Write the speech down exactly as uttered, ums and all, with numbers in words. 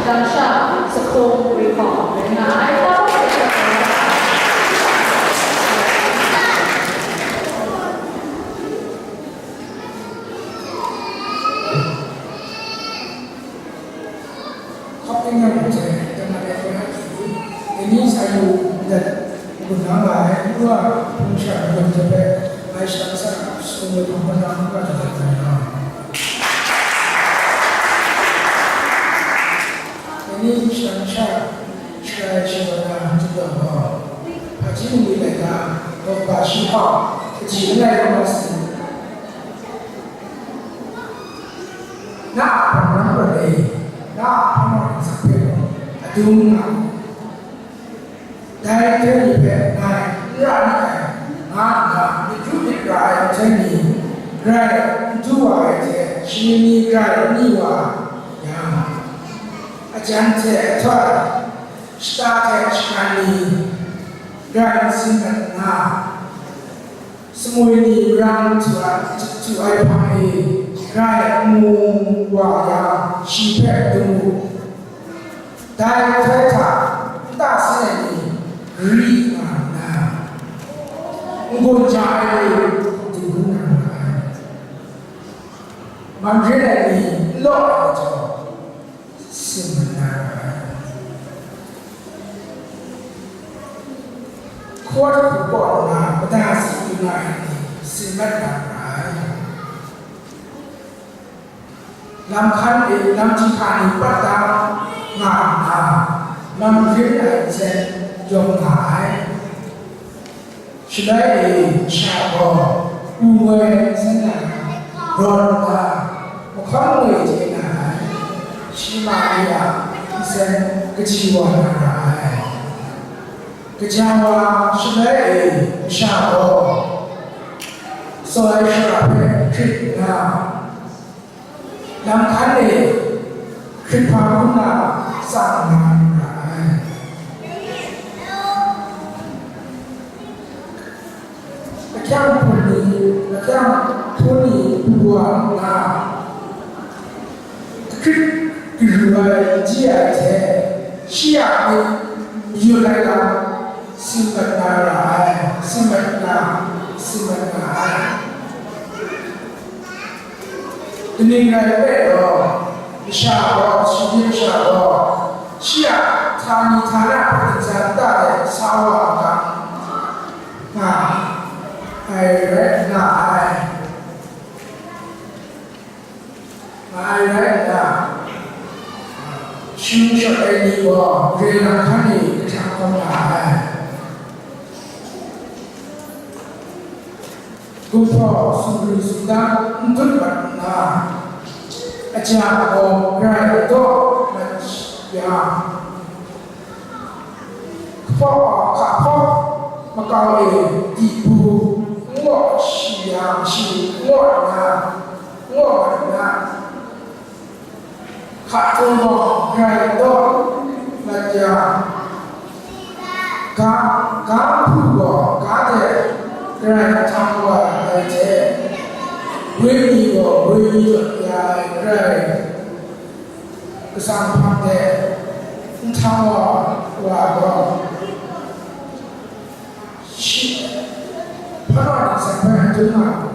Lam sha, Sahkung Ri Hkawng rai nga ai. Hkawk ning yang hte, dai na ai hkoi hta hkyi, dai ni sa yu dat gun na nga ai, n wa hpung sha mayawng hte hpe, ngai shadang sa, sung ai hpang hkan na n ga dat ai nga ai. Dai ni shadang sha, sharai shawa na, n tup taw gaw, hpaji mungwi laika, gaw ba shi hpang, kaji n rai rawng na sin. Na a hpang ram rawt e, na a hpang rawt sak hpe mung, adum nga u. Dai hte ni hpe ngai n ra ni ai, nga nna myit yu myit ra ai hte ni, grai n du wa ai hte, shani ni grai n ni wa yang, ajan hte ahtoi, shata hte shagan ni, grai n sin mat nna, sumwi ni marang htu a, htu ai hpang e grai n mu wa yang, shi hpe dum u. Dai hkrai hta nta sin ai ni gari nga nna, n-gun ja ai ni du hkrum na ra ai. Manrin ai ni n law ai majaw, sin mat na ra ai. Hkawa hku kaw nna mada si yu nga ai ni, sin mat na ra ai. Lam hkan e lam hti hkra ni pat da nga nna, manrin ai nsen yawng nga ai. Shaloi e, sha gaw, u ngoi nsen na rawt nna, mahkawn ngoi hte na ai, shi ma ni a nsen kaji wa na ra ai. Kaja wa shaloi e, masha gaw, soi shara hpe hkrit nna, lam hkan e hkrit hpa hkrum na tsang nga lu ra ai. Lahkyang hpun ni, lahkyang hpun ni pru wa nna, hkrit garu ai, di ai hte, shi a myit mayut ai lam, sin mat na ra ai, sin mat na, sin mat na ai. Kaning rai nme law, masha gaw, shinggyim masha gaw, shi a htani htana hpe ntsa nta de sa wa ai nga ai rai nga ai. Nga ai rai nna, shing shawt ai ni gaw, re na hkan e kahtang kau nga ai. Gumhpraw sumri sumdang n dut mat nna, aja gaw grai daw mat yang, kahpawk, kahpawk makau e dibu n waw shi yang shi n waw nna, n waw mat nna, hka htung gaw grai daw mat yang, ga, ga hpu gaw ga de grai htang wa ai hte, wenyi gaw wenyi jaw ya ai grai kasang hpang de n htang wa wa gaw, shi, hpa ning hpe dum nga